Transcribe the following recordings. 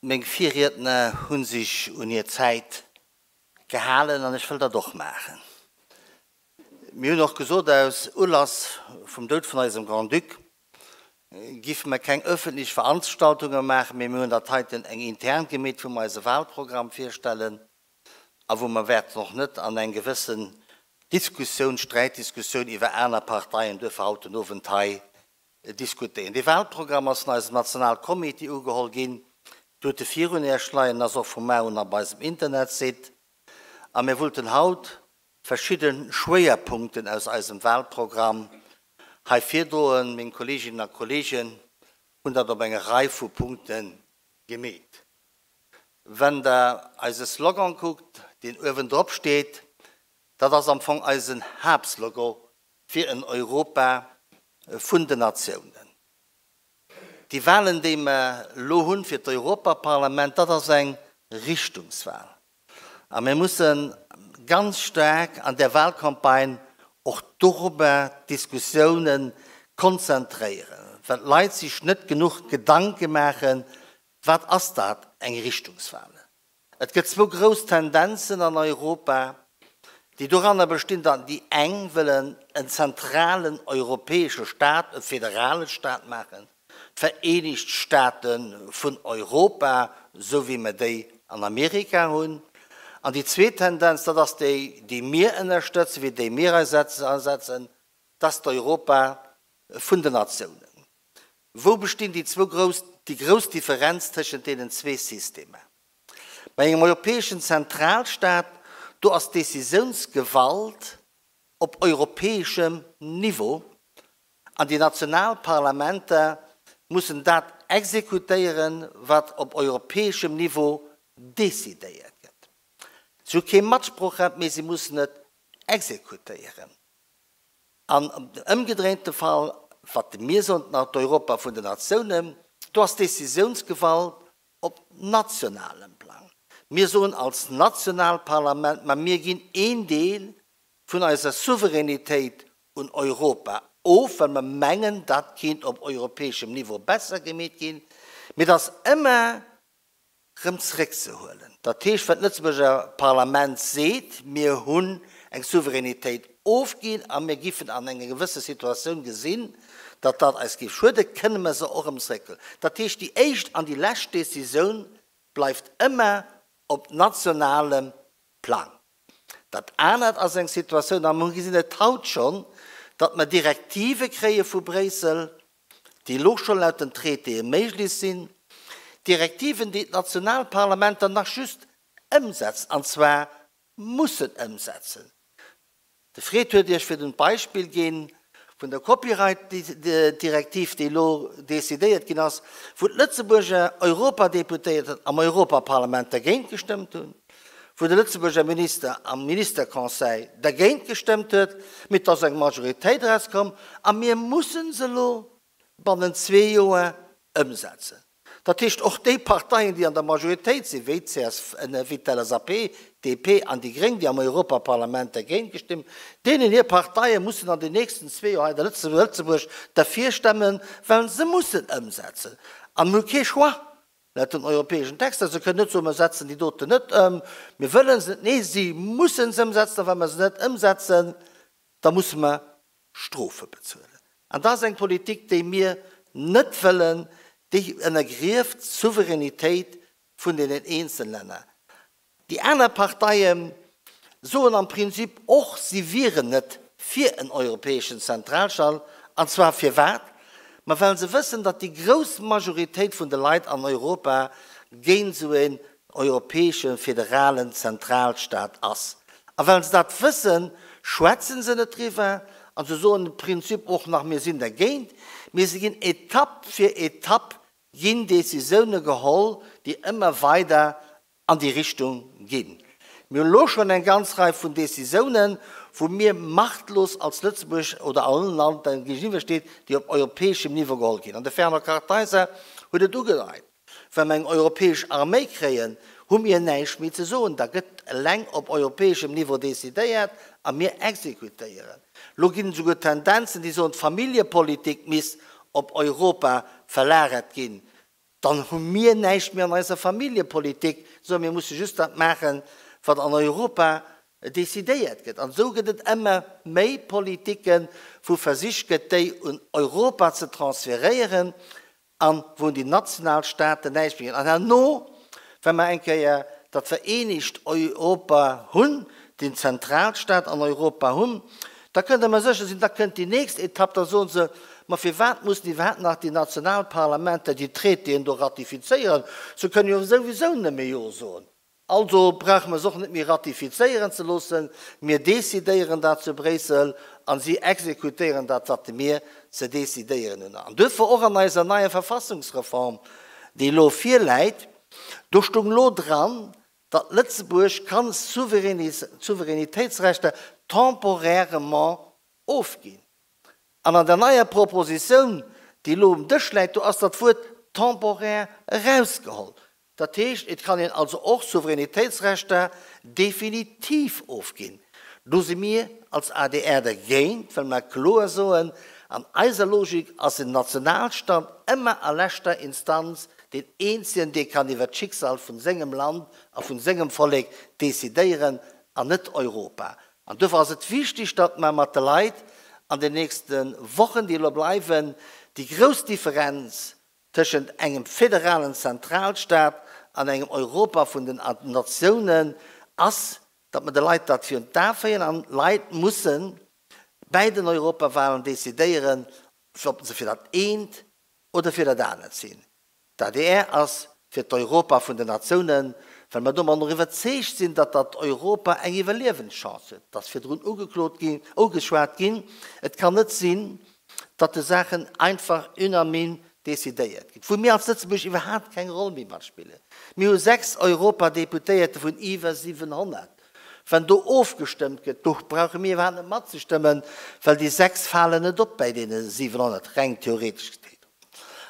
Meng Virriedner hu sech un hir Zäit gehalen an ech wëll dat och maachen. Mir hunn och gesot, aus Ulass vum Doud vun eisem Grand-Duc giffe mer keng öffentlech Veranstaltunge maachen, mee mir hunn dat heiten eng intern gemeet, wou mer eise Wahlprogramm virstellen a wou mer wäerten och net an eng gewëssen Diskussioun, Sträitdiskussioun iwwer aner Parteien duerfir haut den Owend hei diskutéieren. Dee Wahlprogramm ass vun eisem Nationalcomité ugeholl ginn. Dir hutt e virun Iech leien, en ass och vu mar un op eisem Internetsite. A mir wollten haut verschidde Schwéierpunkten aus eisem Wahlprogramm hei virdroen. Meng Kolleeginnen a Kolleegen hunn dat op eng Rei vu Punkte gemeet. Wenn Der eise Slogan kuckt, deen uewendrop steet, dat ass am Fong eisen Haaptslogan fir en Europa vun den Natiounen. Déi Wahlen, déi mer elo hunn fir d'Europaparlament, dat ass eng Richtungswahl. A mir musse ganz staark an där Wahlcampagne och dorobber d'Diskussiounen konzentréieren, well d'Leit sech net genuch Gedanke maachen, Wat ass dat, eng Richtungswahl? Et gëtt zwou grouss Tendenzen an Europa, déi doranner bestinn, datt déi eng wëllen en zentralen europäesche Staat, e federale Staat maachen, d'Vereenegt Staate vun Europa, esou wéi mer déi an Amerika hunn. An déi zweet Tendenz, dat ass déi, déi mir ënnerstëtzen, fir déi mir eis asetzen, dat ass d'Europa vun den Natiounen. Wou bestinn déi zwou grouss, déi grouss Differenz tëschent deenen zwee Systemer? Bei engem europäeschen Zentralstaat, do ass d'Décisiounsgewalt op europäeschem Niveau an déi national Parlamenter mussen dat exekutéieren, wat op europäeschem Niveau décidéiert gëtt. Si hu kee Matsproochrecht, mee si mussen et exekutéieren. An am ëmgedréinte Fall, wat mir soen, d'Europa vun den Natiounen, do ass d'Décisiounsgewalt op nationalem Plang. Mir soen als nationaalt Parlament, ma mir ginn een Deel vun eiser Souveränitéit un Europa of, well mer mengen, dat kéint op europäeschem Niveau besser gemeet ginn, mee et ass ëmmer rëm zeréckzehuelen. Dat heescht, wat d'Lëtzebuerger Parlament seet, mir hunn eng Souveränitéit ofginn a mir giffen an enger gewësse Situatioun gesinn, datt dat eis géif schueden, kënne mer se och erëm zeréckhuelen. Dat heescht, déi éischt an déi lescht Décisioun bleift ëmmer op nationalem Plang. Dat anert ass eng Situatioun, a mer gesinn et haut schonn, datt mer Direktive kréie vu Bréissel, déi elo scho laut den Traitéë méiglech sinn, Direktiven, déi d'national Parlamenter nach just ëmsetzen, an zwar mussen ëmsetzen. De Fred huet Iech virdrun d'Beispill ginn vun der Copyright-Direktiv, déi elo decidéiert ginn ass, wou d'Lëtzebuerger Europadeputéierten am Europaparlament dergéint gestëmmt hunn, wou de Lëtzebuerger Minister am Ministerconseil dergéint gestëmmt huet, mee et ass eng Majoritéit erauskomm a mir mussen se elo bannent zwee Joer ëmsetzen. Dat heescht, och déi Parteien, déi an der Majoritéit sinn, wéi d'CSV, wéi d'LSAP, d'DP an déi Gréng, déi am Europaparlament dergéint gestimmt, deenen hir Parteie mussen an den nächsten zwee Joer hei an Lëtzebuerg derfir stemmen, well se mussen ëmsetzen. An mir hu kee Choix laut den europäeschen Texter. Se kënnen net soen, mir setzen déi doten net ëm, mir wëlle se net. Nee, si mussen se ëmsetzen a wa mer se net ëmsetzen, da musse mer Strofe bezuelen. An dat ass eng Politik, déi mir net wëllen, déi ënnergrieft d'Souveränitéit vun deenen eenzelen Länner. Déi aner Parteie soen am Prinzip och, si wieren net fir en europäeschen Zentralstaat. An zwar firwat? Ma well se wëssen, datt déi grouss Majoritéit vun de Leit an Europa géint esou een europäesche federalen Zentralstaat ass. A well se dat wëssen, schwätze se net driwwer a se soen im Prinzip och nach, mir sinn dergéint, mee se ginn Etapp fir Etapp ginn Décisioune geholl, déi ëmmer weider an déi Richtung ginn. Mir hunn elo schonn eng ganz Rei vun Décisiounen, wou mir machtlos als Lëtzebuerg oder all Land géigeniwwer steet, déi op europäeschem Niveau geholl ginn. An de Fernand Kartheiser huet et ugedeit. Wa mer eng europäesch Arméi kréien, hu mir näischt méi ze soen. Da gëtt eleng op europäeschem Niveau decidéiert a mir exekutéieren. Lo ginn et esouguer Tendenzen, déi soen, d'Familljepolitik misst op Europa verlagert ginn. Dann hu mir näischt méi an eiser Familljepolitik, soe mir musse just dat maachen, wat an Europa decidéiert gëtt. An esou gëtt et ëmmer méi Politiken, wou versicht gëtt, déi un Europa ze transferéieren an wou un déi national Staaten näischt méi gëtt. An herno, wa mer eng Kéier dat vereenegt Europa hunn, den Zentralstaat an Europa hunn, da kënnt Der mer sécher sinn, da kënnt déi nächst Etapp, da soe se, Ma firwat mussen iwwerhaapt nach déi national Parlamenter déi Traitéen do ratifizéieren? Se kënnen jo souwisou nëmme Jo soen. Also brauche mer se och net méi ratifizéieren ze loossen. Mir decidéieren dat zu Bréissel a si exekutéieren dat, wat mir ze decidéieren hunn. An duerfir och an eiser neier Verfassungsreform, déi elo virläit, do stoung elo dran, datt Lëtzebuerg kann Souveränitéitsrechter temporairement ofginn. An an der neier Propositioun, déi elo um Dësch läit, do ass dat Wuert temporaire erausgeholl. Dat heescht, et kann een also och Souveränitéitsrechter definitiv ofginn. Do si mir als adr dergéint, well mer kloer soen, an eiser Logik ass den Nationalstaat ëmmer a leschter Instanz deen eenzegen, dee kann iwwert d'Schicksal vun sengem Land a vun sengem Vollek decidéieren, an net Europa. An duerfir ass et wichtig, datt mer mat de Leit an den nächste Wochen, déi elo bleiwen, déi grouss Differenz tëschent engem federalen Zentralstaat an engem Europa vun den Natiounen ass, datt mer de Leit dat virun d'Ae féieren an d'Leit musse bäi den Europawahlen decidéieren, ob se fir dat eent oder fir dat anert sinn. D'adr ass fir d'Europa vun den Natiounen, well mer domat och iwwerzeegt sinn, datt dat Europa eng Iwwerliewenschance huet. Et ass virdrun ugeklot ginn, ugeschwat ginn, et kann net sinn, datt de Saachen einfach unanime decidéiert ginn, wou mir als Lëtzebuerg iwwerhaapt keng Roll méi matspillen. Mir hu 6 Europadeputéierte vun iwwer 700. Wann do ofgestëmmt gëtt, do brauche mir iwwerhaapt net matzestëmmen, well déi 6 falen net op bäi deene 700, reng theoretesch gesinn.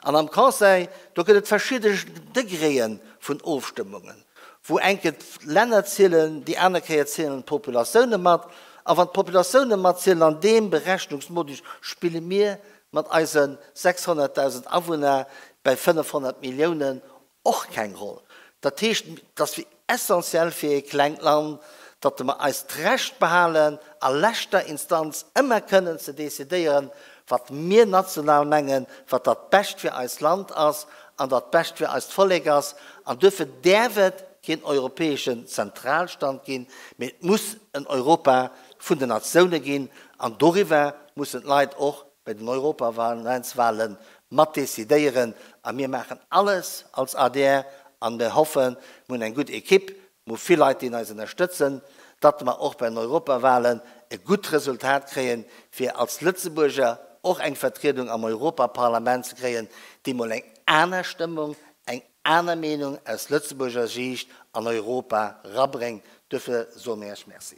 An am Conseil, do gëtt et verschidde Degréë vun Ofstëmmungen, wou eng Kéier d'Länner zielen, déi aner Kéier zielen d'Populatioune mat. A wann d'Populatioune matzielen, an deem Berechnungsmodus spille mir mat eise 600.000 Awunner bäi 500 Milliounen och keng Roll. Dat heescht, et ass essentiell fir ee klengt Land, datt mer eis d'Recht behalen, a leschter Instanz ëmmer kënnen ze decidéieren, wat mir national mengen, wat dat Bescht fir eist Land ass an dat Bescht fir eist Vollek ass. An duerfir däerf et keen europäeschen Zentralstand ginn, mee et muss en Europa vun den Natioune ginn. An doriwwer mussen d'Leit och bei den Europaparlamentswahlen mat decidéieren a mir maachen alles als adr an mir hoffen, mir hunn eng gutt Equipe, mir hu vill Leit déi eis ënnerstëtzen, datt mer och bei den Europawahlen e gutt Resultat kréien, fir als Lëtzebuerger och eng Vertriedung am Europaparlament ze kréien, déi mol eng aner Stëmmung, eng aner Meenung aus Lëtzebuerger Siicht an Europa rabréngt. Duerfir soe mir Iech Merci.